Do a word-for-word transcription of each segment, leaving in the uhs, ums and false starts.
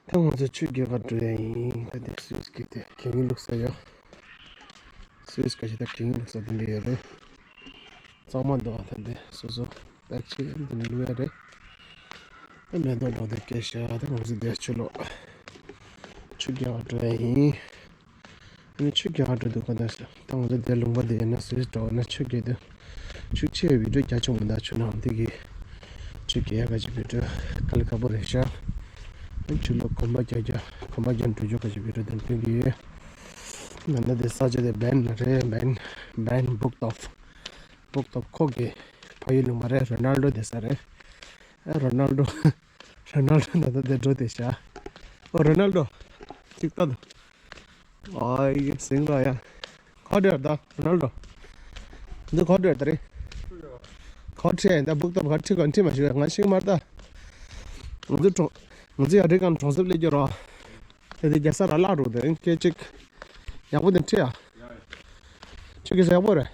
ད་ང་ཚོ་ཆུ་རྒྱག་ག་འགྲོ་ཡ་ཡིན། ད་དེ་སུད་སི་གི་དེ་གད་སྙིགས་བླུགས་ས་ཡོད། སུད་སི་ཁ་ཤས་ད་གད་སྙིགས་བླུགས་ས་དེ་འདྲ་ཡོད་རེད། གཙང་མ་འདུག་ད་དེ་སོ་སོ་པེག་ཆེ་དེ་ནས་བླུགས་ཡ་རེད། ད་མེ་ཏོག་འདྲ་དེ་སྐྱེས་ཤག་ད་ང་ཚོ་དེ་ཆུ་ལོག་ཆུ་རྒྱག་ག་འགྲོ་ཡ་ཡིན། ཨ་ནི་ཆུ་རྒྱག་ག་འགྲོ་འདུག་ག་ད་ད་ང་ཚོ་དེ་ལུང་པ་དེ་ཡིན་ན་སུད་སི་འགྲོ་ན་ཆུ་རྒྱག་དུས་ཆུ་ཆེ་བའི་བི་ཌིའོ་རྒྱག་ཆོག་མི་འདུག་ཆུ་ནང་དེ་གི་ཆུ་རྒྱག་ཡ་ག་ཅིག་བི་ཌིའོ་དཀའ་ལས་ཁག་པོ་རེད་ཤག་ཨ་ཆུ་ལོག་གོམ་པ་རྒྱག་རྒྱག་གོམ་པ་རྒྱག་འགྲོ་རྒྱུ་ག་ཅིག་བི་ཌིའོ་དེ་སྟོན་གི་ཡོད། ད་ལྟ་དེ་ས་ཆ་དེ་བན་ལ་རེད། བན་བན་སྦུག་ཏོབ། སྦུག་ཏོབ་ཁོ་གི་ཕ་ཡུལ་ལུང་པ་རེད། རོ་ནལ་ཌོ་དེ་ས་རེད། ཨ་རོ་ནལ་ཌོ། རོ་ནལ་ཌོ་ད་ལྟ་དེ་འགྲོ་དེ་ཤག་ཨོ་རོ་ནལ་ཌོ། ཅིག་ལྟ་དང་། ཨའི་ཟིང་ར་ཡ། ག་འདྲ་ད་རོ་ནལ་ཌོ། འདི་ག་འདྲ་ད་རེད། ག་འདྲ་ད་སྦུག་ཏོབ་ག་འདྲ་ག་འདྲ་མ་ཤེས་ང་ཤེས་མ་ད། ང་ཚོ་གྲོང་ང་ཚོ་ཡ་རེ་གང་གྲོང་གསེབ་སླེབས་རྒྱུ་རོ། དེ་དེ་རྒྱལ་ས་ར་ལག་འགྲོ་དེ་སྐད་ཅིག་ཡག་པོ་དེ་འཁྲིད་ཡ། ཁྱོད་ཀྱི་ས་ཡག་པོ་རེད།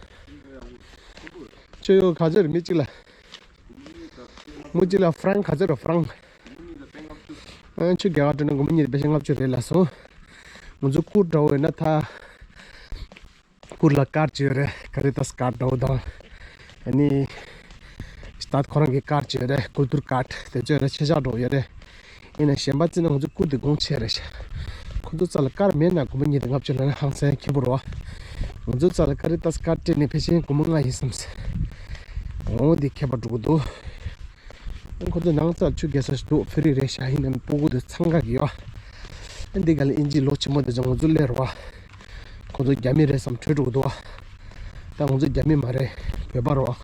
ཁྱོད་ཡོད་ག་ཚོད་རེད་མི་གཅིག་ལ། མི་གཅིག་ལ་ཧྥ་རན་ག་ཚོད་རེད་ཧྥ་རན། ཨ་ཁྱོད་རྒྱ་གར་འགྲོ་ན་སྒོར་མོ་གཉིས་དང་པེ་ཤ་ལྔ་བཅུ་རེད་ལ་སོང་། ང་ཚོ་སྐུར་འདྲ་བོ་ཡོད་ན་ད། སྐུར་ལ་ཀར་ཅིག་ཡོད་རེད། ཀ་རི་ཏཱས་ཀར་འདྲ་བོ་དང་། ཨ་ནི། སྟཱད་ཁོ་རང་གི་ཀར་ཅིག་ཡོད་རེད། ཀུལ་ཏུར་ཀར་དེ་ཚོ་ཡོད་རེད། ཆེ་ཆག་འདྲ་བོ་ཡོད་རེད། ཡིན་ན་གཞན་པ་བརྩིས་ན་ང་ཚོ་སྐུར་དེ་གོང་ཆེ་རེད་ཤག་ཁོ་ཚོ་རྩ་ལ་ཀར་མེད་ན་སྒོར་མོ་གཉིས་དང་ལྔ་བཅུ་ལེན་ན་ཧང་སང་ཁེ་པོ་རེད་བ། ང་ཚོ་རྩ་ལ་ཀ་རི་ཏཱས་ཀར་སྤྲད་ནས་ཕལ་ཆེར་སྒོར་མོ་ལྔ་ཡིན་བསམ་སྲིད། འོ་འདི་ཁྱད་པར་འགྲོ་གི་འདུག་ཁོ་ཚོ་ནང་རྩ་ཆུ་རྒྱག་ས་ཞིག་འདུག་ཕི་རི་རེད་ཤག་ཡིན་ནའི་སྤུ་གུ་དེ་འཚང་ཁ་གི་ཡོད། འདི་ག་ལ་ཨིན་ཇི་ལོ་ཆེན་མོ་དེ་ཚོ་ང་ཚོ་སླེབས་རེད་བ། ཁོ་ཚོ་རྒྱ་མི་རེད་བསམ་གྲོས་འགྲོ་གི་འདུག་བ། ད་ང་ཚོ་རྒྱ་མི་མ་རེད། བོད་པ་རེད་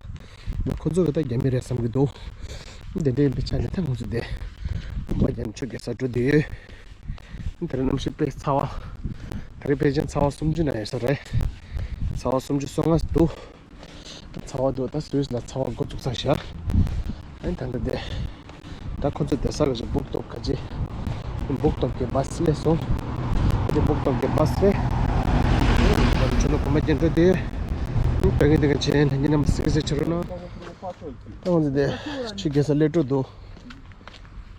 བ། ཁོ་ཚོ་གི་ད་རྒྱ་མི་རེད་བསམ་གི་འདུག་དེ་འདྲ་ཡིན་པའི་ཆ་ནས་ད་ང་ཚོ་དེ་བོད་པ་རྒྱ་མི་ཆུ་རྒྱག་ས་འགྲོ་དུས། དེ་རིང་གནམ་གཤིས་དཔེ་ཚ་བ། དེ་རིང་ཕལ་ཆེར་ཚ་བ་སུམ་ཅུ་ན་ཡོད་ས་རེད། ཚ་བ་སུམ་ཅུ་སོ་ལྔ་འདུག་ཚ་བ་འདུག་ད་སུད་སི་ལ་ཚ་བ་འགོ་བཙུགས་ཚར་ཤག་ཨ་ནི་ད་ལྟ་དེ། ད་ཁོ་ཚོ་བསྡད་ས་ག་ཅིག་སྦུག་ཏོབ་ག་ཅིག་སྦུག་ཏོབ་ཀྱི་བྷ་སི་སླེབས་སོང་། དེ་སྦུག་ཏོབ་ཀྱི་བྷ་སི་རེད། ཁྱོད་ལ་གོམ་པ་རྒྱག་འགྲོ་དེ། བོད་ངན་དེ་ག་ཅན་ལྷན་རྒྱས་རྣམས་སིག་སིག་བྱེད་རོགས་གནང་། ད་ང་ཚོ་དེ་ཆུ་རྒྱག་ས་སླེབས་འགྲོ་འདུག་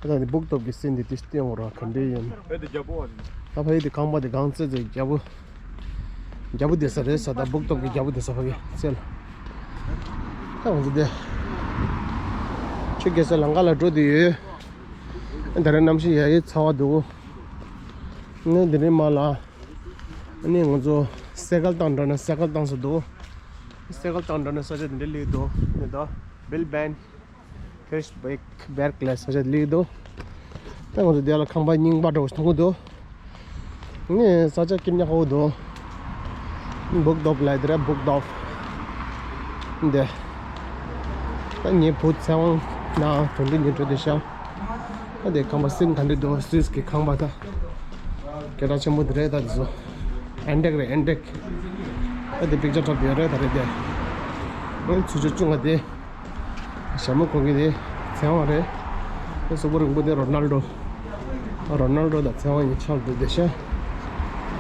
ད་ནི་སྦུག་ཏོབ་ཀྱི་སེམས་འདི་དུས་སྟེང་འོ་ར་ག་འདྲ་ཡིན། ཨེ་དེ་རྒྱལ་པོ་བ་རེད། ད་ཕ་ཡི་དེ་ཁང་པ་དེ་གང་ཚེ་ཚེ་རྒྱལ་པོ། རྒྱལ་པོ་དེ་ས་རེད་ས་ད་སྦུག་ཏོབ་ཀྱི་རྒྱལ་པོ་དེ་ས་ཕ་གི་ཚེ་ལ། ད་ང་ཚོ་དེ། ཆུ་རྒྱག་ས་ལམ་ཁ་ལ་འགྲོ་དུས་ཡོད། ད་རེས་གནམ་གཤིས་ཡ་ཡི་ཚ་བ་འདུག་ངས་འདི་རིང་མ་ལ། ཨ་ནི་ང་ཚོ་སེ་ཀལ་བཏང་འགྲོ་ན་སེ་ཀལ་བཏང་ས་འདུག་སེ་ཀལ་བཏང་འགྲོ་ན་ས་ཆ་འདི་འདྲ་སླེབས་འདུག་ནི་ད་བིལ་བན། ཕེ་ཤི་བེག་བེར་ཀ་ལ་ས་ཆ་སླེབས་འདུག་ད་ང་ཚོ་འདི་ལ་ཁང་པ་རྙིང་པ་འདྲ་བོ་ཞིག་མཐོང་གི་འདུག་ངས་ས་ཆ་སྐྱིད་ཉག་ཁ་བོ་འདུག་སྦུག་ཏོབ་ལ་དེ་ར་སྦུག་ཏོབ། འདི། ད་ངའི་བུ་ཚེ་དབང་ནང་དོན་འགྲུལ་ཉིན་འགྲོ་དེ་ཤག་ད་དེ་ཁང་པ་སིན་ག་འདྲ་འདུག་སུད་སི་གི་ཁང་པ་ད། སྐད་གྲགས་ཆེན་པོ་དེ་རེད་ད་དེ་ཚོ། ཨན་ཏེག་རེད་ཨན་ཏེག་ད་དེ་པིག་ཅར་འཁྲབ་ཡོད་རེད་ད་རེད་དེ། ཨ་ནི་ཚུར་ཕྱོགས་བཅུ་ལྔ་དེ། ཞྭ་མོ་གོན་གི་དེ། ཚེ་དབང་རེད། དེ་གཟུགས་པོ་རིང་པོ་དེ་རོ་ནལ་ཌོ། རོ་ནལ་ཌོ་དང་ཚེ་དབང་གཉིས་ཆགས་འདུག་བསྡད་ཤག་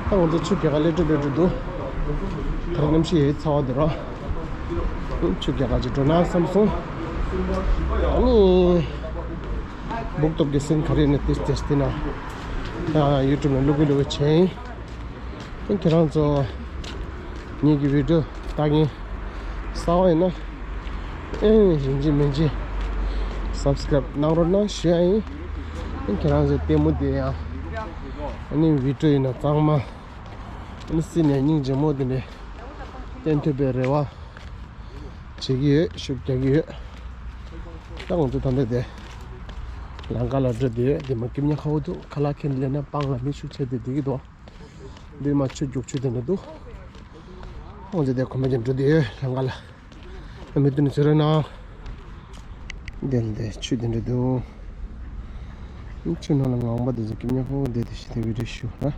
ད་ང་ཚོ་ཆུ་རྒྱག་ག་སླེབས་འགྲོ་སླེབས་འགྲོ་འདུག་ད་རེས་གནམ་གཤིས་ཡ་ཡི་ཚ་བ་འདུག་ར། ཆུ་རྒྱག་ག་ཅིག་འགྲོ་ན་བསམ་སོང་། ཨ་ནི། སྦུག་ཏོབ་ཀྱི་སེམས་ག་རེ་ནས་ཏིས་ཏིས་ཏི་ན། ཡ་ཡུ་ཊུབ་ལ་བླུག་གི་བླུག་གི་བྱས་ཡིན། ཁྱེད་རང་ཚོ་ངེད་ཀྱི་བི་ཌིའོ་ལྟ་མཁན་གསར་པ་ཡིན་ན། ཨེ་ཡིན་གཅིག་མིན་གཅིག་སབ་སི་ཀ་རེབ་གནང་རོགས་གནང་ཞུ་ཡ་ཡིན། ཁྱེད་རང་ཚོའི་ལྟད་མོ་དེ་ཡང་ཨ་ནི་བི་ཌིའོ་ཡིན་ན་གཙང་མ་ཨ་ནི་སྲིད་ནས་སྙིང་རྗེ་མོ་དེ་འདྲ་བསྟན་ཐུབ་པའི་རེ་བ་བྱེད་ཀྱི་ཡོད། ཤུགས་རྒྱག་གི་ཡོད། ད་ང་ཚོ་ད་ལྟ་དེ་ལམ་ཁ་ལ་འགྲོ་བསྡད་ཡོད། དེ་མ་སྐྱིད་ཉག་ཁ་བོ་འདུག་ཁ་ལག་ཁྱེར་ནས་སླེབས་ན་སྤང་ལ་མི་ཤུགས་ཆེ་དེ་བསྡད་ཀྱི་འདུག་འདི་མ་ཆུ་རྒྱུག་ཆུ་དེ་འདྲ་འདུག་ཁོང་ཚོ་དེ་གོམ་པ་རྒྱབ་འགྲོ་དུས་ལམ་ཁ་ལ་མི་འདུག་ནི་ཚོད་རེད་ན། འདི་ལ་དེ་ཆུ་དེ་འདྲ་འདུག་ཆུ་ནང་ལ་ངང་པ་དེ་ཚོ་སྐྱིད་ཉག་ཁ་བོ་བསྡད་དེ་ཤི་དེ་བི་ཌིའོ་ཞུ་ཧ།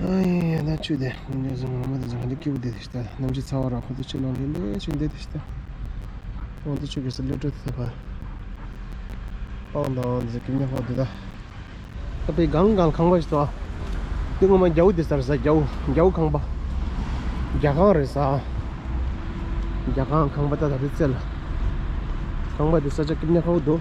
ཨ་ཡ་ད་ཆུ་དེ་ངང་པ་དེ་ཚོ་ཧ་འདི་སྐྱིད་པོ་བསྡད་དེ་ཤི་ད་གནམ་གཤིས་ཚ་བ་ར་ཁོ་ཚོ་ཆུ་ནང་ལ་ལས་ཆུ་བསྡད་དེ་ཤི་ད། ཁོང་ཚོ་ཆུ་གེ་སར་སླེབས་འགྲོ་དེ་ད་ཕ། སྤང་དང་དེ་ཚོ་སྐྱིད་ཉག་ཁ་བོ་དེ་ད། ད་པའི་གང་གང་ཁང་པ་ཞིག་ཏོ། འདི་ངོ་མ་རྒྱ་བོ་དེ་ཟེར་ས་རྒྱ་བོ་རྒྱ་བོ་ཁང་པ། རྒྱ་ཁང་རེད་ས། རྒྱ་ཁང་ཁང་པ་ད་ད་རེད་ཙེ་ལ། ཁང་པ་དེ་ས་ཆ་སྐྱིད་ཉག་ཁ་བོ་འདུག་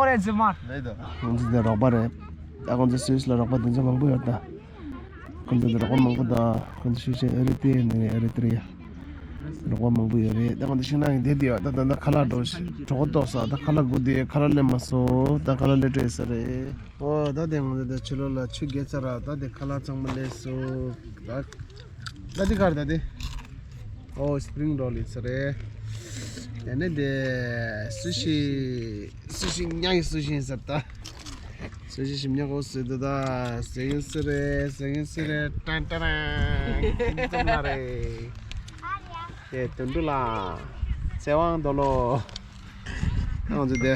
ཁོ་རེ་ཛི་མར། ཁོང་ཚོ་དེ་རོགས་པ་རེད། ད་ཁོང་ཚོ་སུད་སི་ལ་རོགས་པ་དེ་ཚོ་མང་པོ་ཡོད་ད། ཁོང་ཚོ་དེ་རོགས་པ་མང་པོ་ད། ཁོང་ཚོ་ཤུགས་ཆེ་ཨེ་རི་ཏི་ཡ་ནས་ཨེ་རི་ཏི་རི་ཡ། རོགས་པ་མང་པོ་ཡོད་རེད། ད་ཁོང་ཚོ་ཤིང་ནགས་ཀྱི་དེ་དེ་ཡོད་ད། ད་ད་ཁ་ལག་འགྲོ་ཞིག་གྲོགས་ཏོག་ས་ད་ཁ་ལག་དགུ་དེ་ཁ་ལག་ལེན་མ་སོང་ད། ཁ་ལག་ལེན་སྤྲད་ས་རེད། ཨོ་ད་དེ་ང་ཚོ་དེ་ཕྱི་ལོགས་ལ་ཆུ་རྒྱས་ཚར་ར། ད་དེ་ཁ་ལག་ཚང་མ་ལེན་སོང་ད། ད་འདི་ག་རེ་ད་འདི། ཨོ་སི་པི་རིང་རོལ་ཡིན་ས་རེད། དེ་ནས་འདི་སུ་ཤི། སུ་ཤི་ཉག་གི་སུ་ཤི་ཡིན་ས་ད། སུ་ཤི་ཞིམ་ཉག་གོ་སུ་དུ་ད། ཟེ་ཡིན་ས་རེད། ཟེ་ཡིན་ས་རེད། ཏན་ཏན་ཏན་ཏན་ན་རེད། དེ་དུད་འགྲོ་ལ། ཚེ་དབང་རྡོ་ལོ། ང་ཚོ་དེ་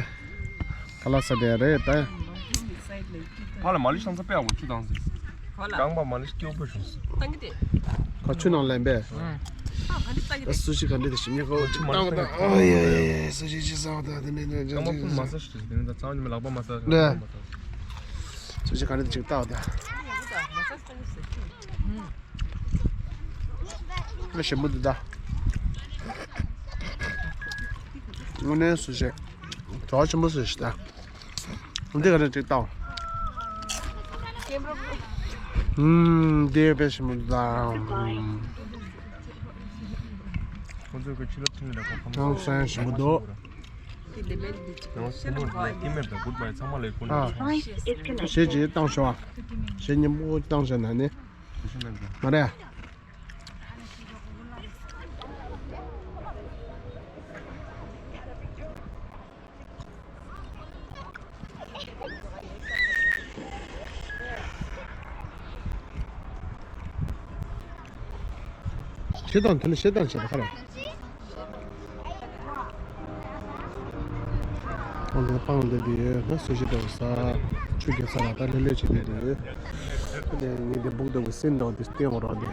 ཁ་ལག་ཟ་བསྡད་རེད་ད། ཕར་ལ་མ་ལི་ཤང་ཚ་པེ་ཨ་བོ་ཆུ་དང་ཟེར། ཧོ་ལ། རྐང་པ་མ་ལི་སྐྱོ་པོ་བྱུང་སོང་། ཏང་གི་དེ། ཁ་ཆུ་ནང་ལེན་པས། ཨ་ག་འདི་ཏང་གི་དེ། སུ་ཞིག་ག་འདྲ་དེ་ཞིམ་ཉེ་ཁོ་ཆུ་མ་ལི་ཏང་ཏང་ཨ་ཡ་ཡ་ཡ། སུ་ཞིག་ཅི་ཟ་བ་ད་དེ་ནས་རྐང་པ་ཕུང་མ་ས་ཞིག་དེ་ནས་ཚང་མ་ལག་པ་མ་ས་ལག་པ་མ་ས། སུ་ཞིག་ག་འདྲ་དེ་ཅིག་ཏང་ད། ཨ་ཞིམ་པོ་འདུག་ད། དངོས་གནས་སུ་ཞིག་གྲོགས་ཆེན་པོ་སུ་ཞིག་ད། འདི་ག་རེ་ཅིག་བཏང་། ཨུམ། འདི་དཔེ་ཞིམ་པོ་དང་། ཁོང་ཚོས་ཁོའི་ཕྱི་ལོགས་ཁྲིད་ནས་ཁོ་ཁོང་ཚོ་ཧང་སང་ཞིམ་པོ་འདུག་ཡང་སེན་མོ་ལ་ཀི་མེད་པའི་གུད་བྷའི་ཚང་མ་ལ་ཁོ་ནས། ཨ། གཞས་ཅིག་བཏང་ཤོག་ཨ། གཞས་སྙན་པོ་བཏང་བྱས་ན་ནི། མ་རེད། བྱེད་སྟངས་དེ་ལ་བྱེད་སྟངས་བྱེད་པ་ག་རེ། ཨོ་ལེ་སྤང་བསྡད་དེ་ཡོད་ན་སུ་ཞིག་འགྲོ་ས། ཆུ་རྒྱག་ས་ལ་ད་ལྷོད་ལྷོད་བྱེད་བསྡད་དེ་ཡོད། ཨོ་ལེ་ངས་དེ་སྦུག་དང་གི་སིན་དང་དེ་སྟོན་འོང་རོགས་དེ།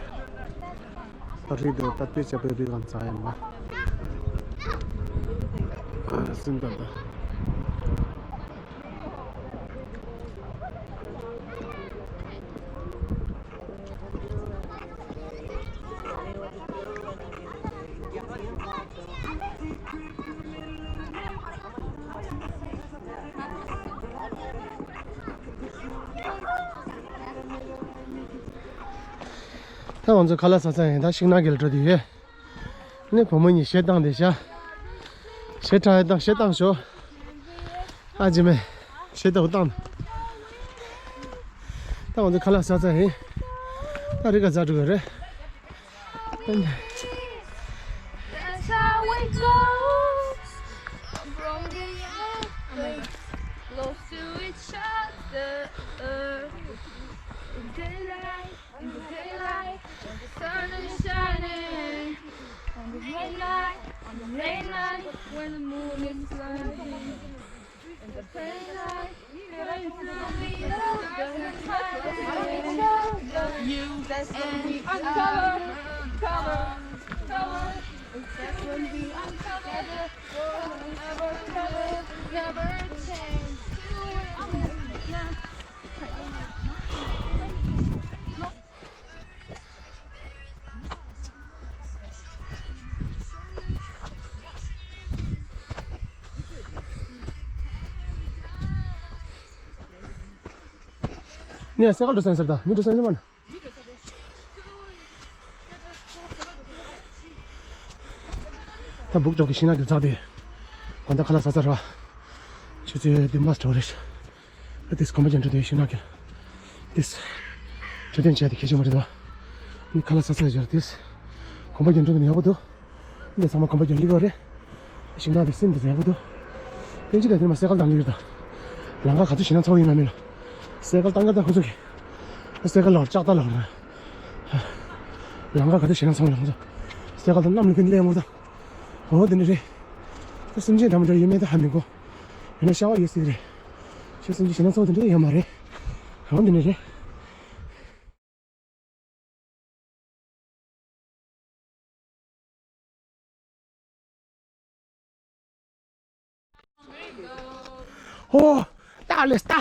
ད་རིག་འདུག་ད་དེ་བྱས་པའི་རིག་གང་ཚ་ཡིན་མ། སིན་དང་ད། ད་ང་ཚོ་ཁ་ལག་ཟ་ས་ཡིན། ད་ཤིང་ནགས་ཀྱི་ལ་འགྲོ་དུས་ཡོད། ནི་བུ་མོ་གཉིས་གཞས་བཏང་བསྡད་ཤག་གཞས་འཁྲབ་ཡ་བཏང་གཞས་བཏང་ཤོག་ཨ་ཅེ་མེ། གཞས་བཏང་བཏང་། ད་ང་ཚོ་ཁ་ལག་ཟ་ས་ཡིན། ད་རི་ཁ་ཟ་འགྲོ་གི་རེད། That's how it goes. From the young, close to each other. Daylight, in the daylight, the sun is shining. On the late night, on the late night, when the moon is blinding. In the daylight, you and me uncover, cover, cover. That's when we uncover, forever cover, never change. ནས་སེ་གལ་འགྲོ་སེམས་ཟེར་ད་མི་འགྲོ་སེམས་ཟེར་མ་ན། ད་སྦུག་ཅོག་གི་ཤིང་ནགས་ཀྱི་རྩ་དེ། གང་ལྟར་ཁ་ལག་ཟ་ས་ར། ཆུ་ཚོད་བདུན་པ་འགྲོ་རེད། ཨ་ཏིས་གོམ་པ་རྒྱག་འགྲོ་དེ་ཤིང་ནགས་ཀྱི། ཏིས། འགྲོ་དོན་བྱས་ཏེ་ཁྱེད་ཆོ་མ་རེད་ད། ནི་ཁ་ལག་ཟ་ས་ཡོད་ཏིས། གོམ་པ་རྒྱག་འགྲོ་དེ་ཡག་པོ་འདུག་འདི་ཚང་མ་གོམ་པ་རྒྱག་འགྲིག་གི་རེད། ཤིང་ནགས་དེ་སེམས་དེ་ཡག་པོ་འདུག་ཕན་ཆད་དེ་མ་སེ་གལ་བཏང་གི་ཡོད་ད། ལམ་ཁ་ག་ཚོད་ཞེད་སྣང་ཚ་བོ་ཡིན་ན་མིན་ལ། སེ་གལ་བཏང་གི་ད་ཁོ་ཚོ་གི། སེ་གལ་ལོར་ལྕགས་རྟ་ལོར་ན། ལམ་ཁ་ག་ཚོད་ཞེད་སྣང་ཚ་བོ་ཡོང་ཚོ། སེ་གལ་དང་གནམ་ལ་ཀུན་ལས་མོ་ད། འོ་དེ་འདྲ་རེད། ད་སེམས་ཅན་དམ་འདྲ་ཡོད་མེད་ད་ཧ་མི་གོ། ཡིན་ན་ཤ་བ་ཡོད་སྲིད་རེད། ཤ་སེམས་ཅན་ཞེད་སྣང་ཚ་བོ་དེ་འདྲ་ཡོད་མ་རེད། འོ་དེ་འདྲ་རེད། ཨོ། ད་ལས་ད།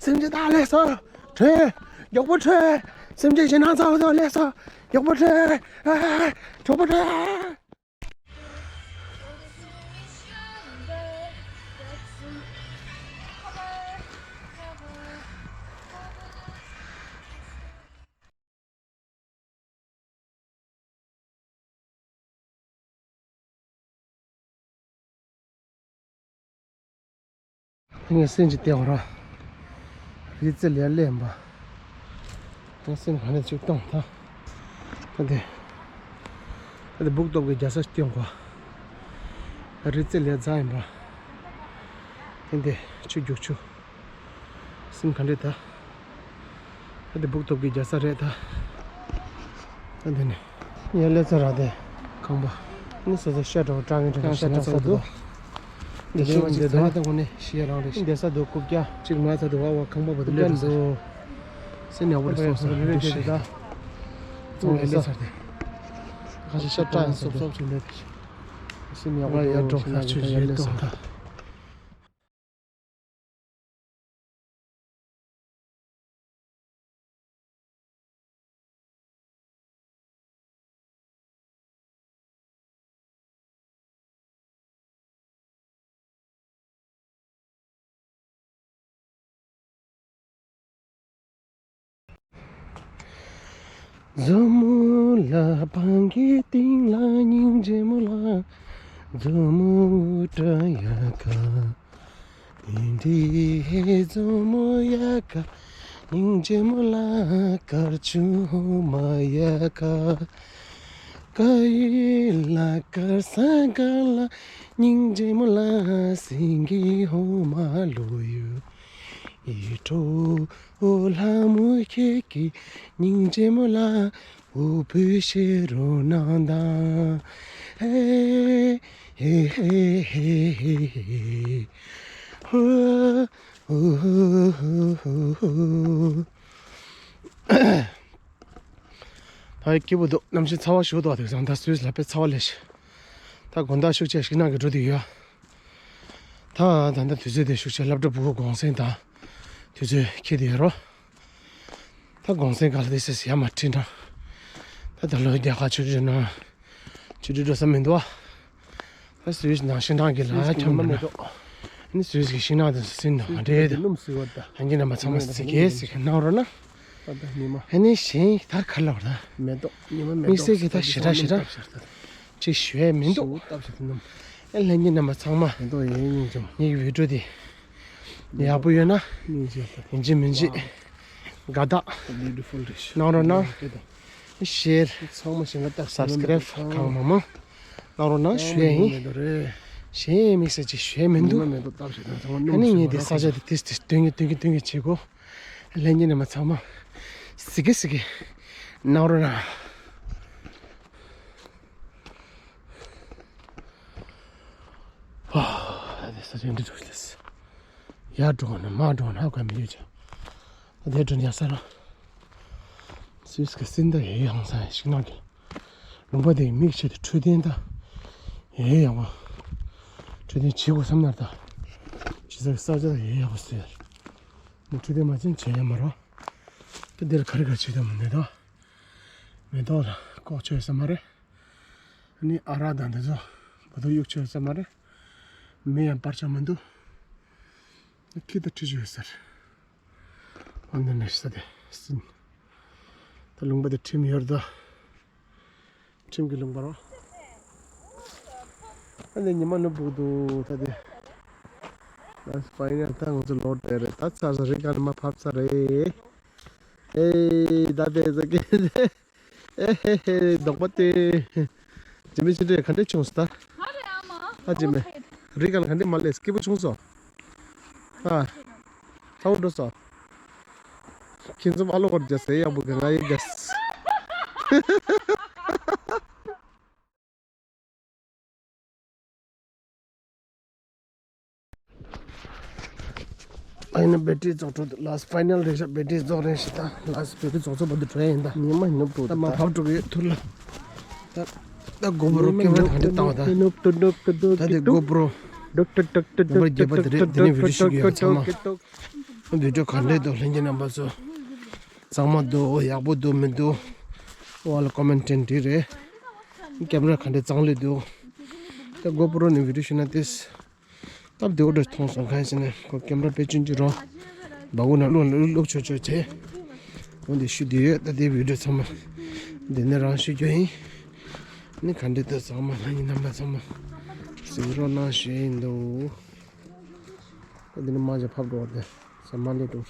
སེམས་ཅན་ད་ལས་སོ། ཁྲོས། མགྱོགས་པོ་ཁྲོས། སེམས་ཅན་ཞེད་སྣང་ཚ་བོ་ད་ལས་སོ། མགྱོགས་པོ་ཁྲོས། ཨ། མགྱོགས་པོ་ཁྲོས། ངས་སེམས་ཀྱི་ལྟེ་བ་ར། རི་རྩེ་ལས་སླེབས་པ། ངས་སེམས་ག་ནས་ཅིག་གཏོང་ད། ད་དེ། ད་དེ་སྦུག་སྟོབས་ཀྱི་རྒྱལ་ས་སྟོན་གོ། རི་རྩེ་ལས་རྫ་ཡིན་པ། ད་དེ་ཆུ་རྒྱུག་ཆུ། སེམས་ག་འདྲ་ད། ད་དེ་སྦུག་སྟོབས་ཀྱི་རྒྱལ་ས་རེད་ད། ད་དེ་ནས། ཡར་ལས་ཚ་ར་དེ། ཁང་པ། ནི་སོ་སོ་ཤ་འདྲ་བོ་སྐྲག་གིན་འདྲ་ཤ་སྐྲག་ས་འདུག་འདི་ཤིང་འདི་འདི་ད་ད་ངོ་ནས་ཤི་ཡ་རང་རེད། འདི་ས་འདུག་རྐུབ་བཀྱག་གཅིག་མ་ཚ་འདུག་ཨ་བ་ཁང་པ་བ་དུ་ལས་འདུག་སེམས་ཡག་པོ་རེད་སོང་ས་འདུག་ཤི། ཚོང་ལས་ལས་ཚར་ཏེ། ཁ་ཤས་ཤ་སྐྲག་ཡང་སོབ་སོབ་བྱུང་ནས། སེམས་ཡག་པོ་ཡར་འགྲོ་ས་ཆུ་ཡར་ལས་ཚར་ད། མཛོ་མོ་ལ་བང་གི་སྟེང་ལ་སྙིང་རྗེ་མོ་ལ། མཛོ་མོ་ཨུ་ཏྲ་ཡ་ག། དེ་འདྲའི་མཛོ་མོ་ཡ་ག། སྙིང་རྗེ་མོ་ལ་དཀར་ཆུང་མ་ཡ་ག། དཀར་ཡུལ་ལ་དཀར་ས་ག་ལ། སྙིང་རྗེ་མོ་ལ་སེང་གེ་འོ་མ་ལོ་ཡུ། ཡིད་འཕྲོག་ཨོ་ལྷ་མོ་ཁྱེད་ཀྱི་སྙིང་རྗེ་མོ་ལ་འོ་བུ་ཤེ་རོ་ནང་དང་། ཧེ་ཧེ་ཧེ་ཧེ་ཧེ་ཧེ། ཧོ་ཧོ་ཧོ་ཧོ་ཧོ། ད་སྐྱིད་པོ་འདུག་གནམ་གཤིས་ཚ་བ་ཞིག་འདུག་དེང་སང་ད་སུད་སི་ལ་དཔེ་ཚ་བ་ལས་ཤི། ད་དགོང་དག་ཤུགས་ཆེ་ཤིང་ནགས་ཀྱི་འགྲོ་དུས་ཡོད། ད་ད་ལྟ་དུས་ཚོད་དེ་ཤུགས་ཆེ་སློབ་གྲྭ་ཕྲུ་གུ་གུང་སེང་དང་དུས་ཚོད་འཁེལ་དེ་ཡོད་རོ། ད་གུང་སེང་ག་ལ་དེ་སེ་སི་ཡ་མ་ཁྲིད་འདྲ། ད་ད་ལོ་རྒྱ་གར་ཆུ་རི་ན་ཆུ་རི་འགྲོ་ས་མི་འདུག་ཨ། ད་སུད་སི་ནང་ཤིང་ནགས་ཀྱི་ལ་ཁྱོད་མི་འདུག་ཨ་ནི་སུད་སི་གི་ཤིང་ནགས་དེ་སུ་སིན་དང་འདྲེ་དང་། ལྷན་རྒྱས་རྣམ་པ་ཚང་མ་གཟིགས་གས་གཟིགས་གས་གནང་རོགས་གནང་། ཨ་ནི་གཞན་ད་ག་ལ་བར་ད་མེ་ཏོག་ཉི་མ་མེ་ཏོག་དམིགས་བསལ་གྱི་ད་ཞེ་དྲག་ཞེ་དྲག་ཅིག་ཞུ་ཡས་མི་འདུག་ཨེ་ལྷན་རྒྱས་རྣམ་པ་ཚང་མ་མེ་ཏོག་ཡིན་ཡིན་ཀྱང་ངེད་ཀྱི་བི་ཌིའོ་དེ་ཡག་པོ་ཡོད་ན་ཡིན་གཅིག་མིན་གཅིག་དགའ་རྟགས་གནང་རོགས་གནང་། ཤེར་ཚང་མ་ཞིང་ཁ་བཏབ་སབ་སི་ཀ་རེབ་གང་མང་མང་གནང་རོགས་གནང་ཞུ་ཡས་ཡིན། གཞན་དམིགས་བསལ་ཅིག་ཞུ་ཡས་མི་འདུག་ཨ་ནི་ངས་དེ་ས་ཆ་དེ་ཏིས་ཏིས་སྟོན་གི་སྟོན་གི་སྟོན་གི་བྱེད་དགོས། ལྷན་རྒྱས་རྣམ་པ་ཚང་མ་གཟིགས་གི་གཟིགས་གི་གནང་རོགས་གནང་། ཨ་ནི་ས་ཆ་འདི་འགྲོ་ཤི་ལས། ཡར་འགྲོ་ན་མར་འགྲོ་ན་ཧ་གོ་མི་ཡོད་ཅག་ཨ་དེ་འགྲོ་ན་ཡག་ས་ར། སུད་སི་གི་སྲིད་ཟླ་ཡི་ཡང་ས་ཤིང་ནགས་ཀྱི་ལུང་པ་དེ་མིག་ཆེ་དེ་འཕྲོད་བསྟེན་ད་ཡི་ཡག་པོ་འཕྲོད་བསྟེན་བྱེད་དགོས་བསམ་ན་ད་ཇི་ས་གི་ས་ཆ་ད་ཡི་ཡག་པོ་ཟེར། མི་འཕྲོད་བསྟེན་མ་བྱེད་བྱེད་ཡ་མ་རོ། ད་འདིར་ག་རེ་ག་བྱེད་ད་མི་འདུག་ད། མེ་ཏོག་ལ་ལྐོག་ཆོད་ས་མ་རེད། ཨ་ནི་ཨ་རག་དང་འདི་ཚོ་བ་དུ་གཡུག་ཆོད་ས་མ་རེད། མེ་ཡང་སྤར་ཆ་མི་འདུག་ཁྱི་ད་ཁྲི་ཆོད་ཟེར། ཨ་འདི་ནས་ས་དེ་སྲིན། ད་ལུང་པ་དེ་ཁྲིམས་ཡོད་རེད་ད། ཁྲིམས་ཀྱི་ལུང་པ་རོ། ཨ་ནི་ཉི་མ་ནུབ་འགྲོ་གི་འདུག་ད་དེ། ལ་སི་པའི་ནལ་ད་ང་ཚོ་ལོ་དེ་རེད་ད་ཚར་ས་རི་ག་ནས་མར་བབས་ཚར་རེད། ཨེ་ད་དེ་ཟ་གི་དེ། ཨེ་ཧེ་ཧེ་རྡོག་པ་དེ། ཇི་མི་ཕྱི་འདྲེ་ག་འདྲས་བྱུང་སོང་ད། ཨ་ཇི་མི། རི་ག་ལ་ག་འདྲས་མ་ལས་སྐྱིད་པོ་བྱུང་སོང་། ཨ། ཚ་བོ་འགྲོ་སོང་། ཁྱེད་ཚོ་མ་ལོག་པར་རྒྱ་སེ་ཡག་པོ་ག་ང་ཡི་རྒྱ། ཨ་ཡིན་ན་བེ་ཊི་རི་རྫོགས་འགྲོ་འདུག་ལ་སི་ཕའི་ནལ་རེད་ཤག་བེ་ཊི་རི་རྫོགས་རན་ཞིག་ད་ལ་སི་བེ་ཊི་རི་རྫོགས་ཚོད་པ་འདི་བྲོས་ཡིན་ད། ཉི་མ་ནུབ་འགྲོ་ད་མ་ཕབ་འགྲོ་གི་ཐུར་ལ། ད་ད་གོ་པོ་རོ་ཀེམ་ར་ད་འདི་བཏང་བ་ད། ད་དེ་གོ་པོ་རོ་ནམ་བར་བརྒྱད་པ་དེ་རེད། དེ་ནས་བི་ཌིའོ་ཤུ་གི་ཡོད་ཚང་མ། བི་ཌིའོ་ག་འདྲས་འདུག་ལྷན་རྒྱས་རྣམ་པ་ཚོ། གཙང་མ་འདུག་ཡག་པོ་འདུག་མི་འདུག་ཨོ་ལ་ཀོ་མེན་ཊི་འདི་རེད། ཀེམ་ར་ག་འདྲས་གཙང་ལོས་འདུག་ད་གོ་པོ་རོ་ནས་བི་ཌིའོ་ཤུ་ན་ཏེས། སྟབས་བདེ་བོ་འདྲ་མཐོང་སོང་གང་ཡིན་ཟེར་ན་ཁོ་ཀེམ་ར་དཔེ་ཅུང་ཅིག་རོ། སྦ་ཁུག་ནང་བླུགས་བླུགས་ཆོག་ཆོག་བྱས། འོ་འདི་ཞུ་འདི་ཡོད་ད་དེ་བི་ཌིའོ་ཚང་མ། འདི་ནས་རང་ཞུ་རྒྱུ་ཡིན། ནི་ག་འདྲས་འདུག་ཚང་མ་ལྷན་རྒྱས་རྣམ་པ་ཚང་མ། གཟིགས་རོགས་གནང་ཞུ་ཡིན་འདུག་ད་འདི་ནས་མ་ཇ་ཕབ་འགྲོ་བ་དེ་ས་མ་ལེ་འགྲོ།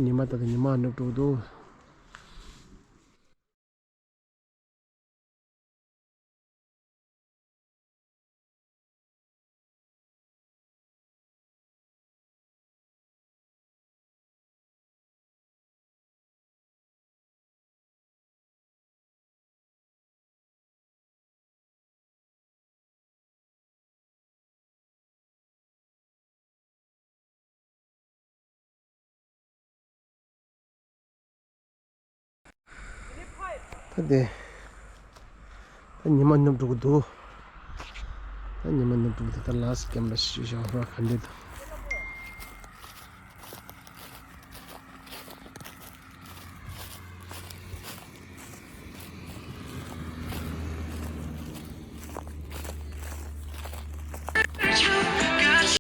ཉི་མ་ད་ད་ཉི་མ་ནུབ་འགྲོ་འདུག་ད་དེ། ད་ཉི་མ་ནུབ་འགྲོ་གི་འདུག་ད་ཉི་མ་ནུབ་འགྲོ་གི་འདུག་ད་ལ་སི་ཀེམ་ར་ཞིག་བཞག་ར་ག་འདྲས་འདུག